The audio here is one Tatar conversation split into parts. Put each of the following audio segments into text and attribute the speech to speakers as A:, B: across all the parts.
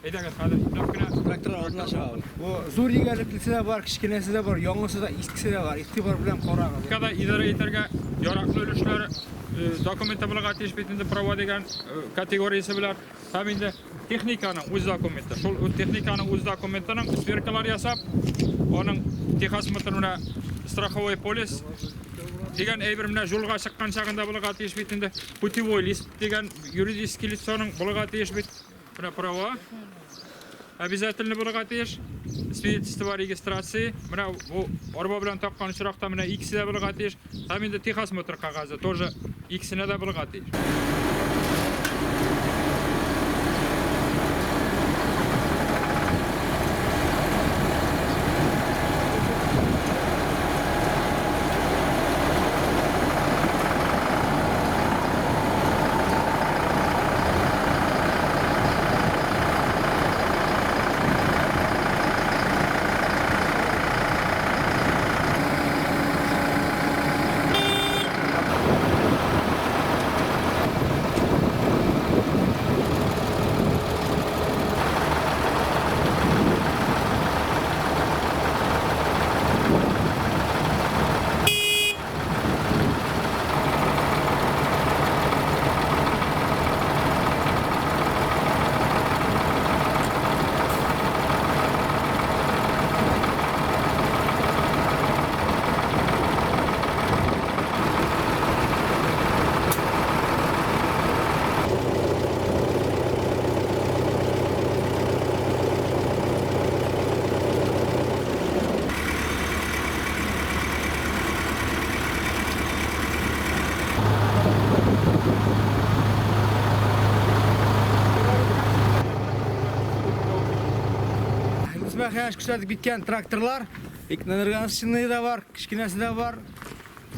A: Әйдәгез, хәзер ипләп кенә.
B: Трактор алдына чыгабыз. Бу зур егәрлеклесе дә бар, кечкенәсе дә бар, яңасы да, искесе дә бар. Игътибар белән карагыз.
A: Када идарә итәргә яраклы өлешләре документы булырга тиеш бит инде права дигән категориясе белән. Һәм инде техниканың үз документы. Шул техниканың үз документының сверкалар ясап, аның техосмотр менә страховой полис дигән әйбер менә юлга чыккан чагында булырга тиеш бит инде. Путевой лист дигән юридический лицоның булырга тиеш бит. Менә права обязательно булырга тиеш. Свидетельство о регистрации. Менә бу арба белән таккан очракта менә икесе дә булырга тиеш. Һәм инде техосмотр кәгазе тоже икесенә дә булырга тиеш.
B: Үзмәхәш күрсәтеп киткән тракторлар, экономичный да бар, кечкенәсе дә бар.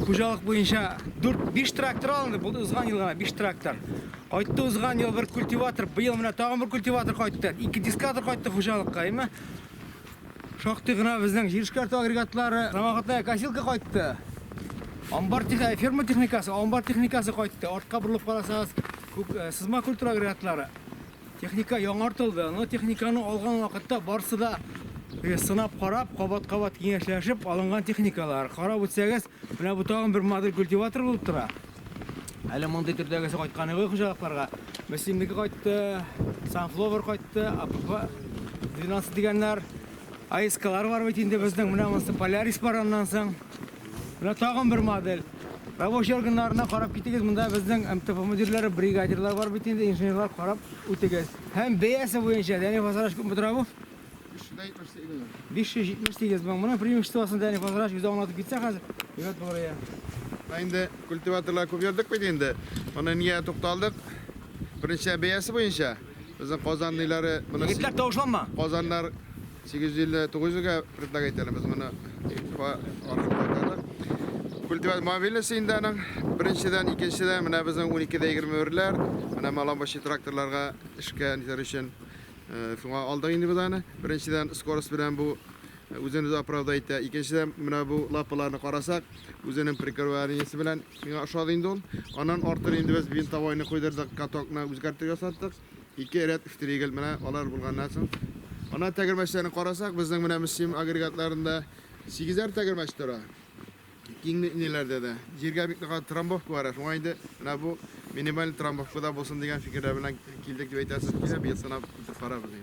B: Хуҗалык буенча 4-5 трактор алынды, бу узган ел гына 5 трактор. Кайтты узган ел бер культиватор, быел менә тагын бер культиватор кайтты. Ике дискатор кайтты хуҗалыкка, әйме? Шактый гына безнең җир эшкәртү агрегатлары, самокатная косилка кайтты. Амбар техникасы, ферма техникасы, амбар техникасы кайтты. Артка борылып карасагыз, күп э, сызма культура агрегатлары. Техника яңартылды. Но техниканы алган вакытта барсы да э, сынап карап, кабат-кабат киңәшләшеп алынган техникалар. Карап үтсәгез, менә бу тагын бер модель культиватор булып тора. Әле мондый төрдәгесе кайткан юк хуҗалыкларга. Мөслимнеке кайтты, Sunflower кайтты, АПП 12 дигәннәр. АСКлар бар бит инде безнең. Менә монысы Polaris бар аннан соң. Менә тагын бер модель. Рабочий органнарына карап китегез, монда безнең МТФ мөдирләре, бригадирлар бар бит инде, инженерлар карап үтегез. Һәм бәясе буенча, Дәниф Азарович күпме тора бу?
C: 578 мең.
B: 578 мең. Моның преимуществосын Дәниф Азарович үзе аңлатып китсә хәзер, әйбәт булыр иде.
C: Ә инде культиваторлар күп йөрдек бит инде. Моны нигә тукталдык? Беренче бәясе буенча безнең Казан ниләре моны
B: Егетләр, тавышланма.
C: Казаннар 850-900 гә предлагать итәләр. Без моны арзан кайтардык. Культиватор мобильности инде аның. Беренчедән, икенчедән, менә безнең 12-дә 21-ләр, менә маломощный тракторларга эшкә нитәр өчен шуңа алдык инде без аны. Беренчедән, скорость белән бу үзен үзе оправдать итә. Икенчедән, менә бу лапаларны карасак, үзенең прикрываниесе белән миңа ошады инде ул. Аннан артын инде без винтовойны куйдырдык, катокны үзгәртеп ясаттык. Ике рәт штригель менә алар булганнан соң. Аннан тәгәрмәчләрен карасак, безнең менә Мөслим агрегатларында сигезәр тәгәрмәч тора. Киң ниләрдә дә. Җиргә бик нык трамбовка бара. Шуңа инде менә бу минималь трамбовкада булсын дигән фикерләр белән килдек дип әйтәсем килә. Быел сынап итеп карарбыз инде.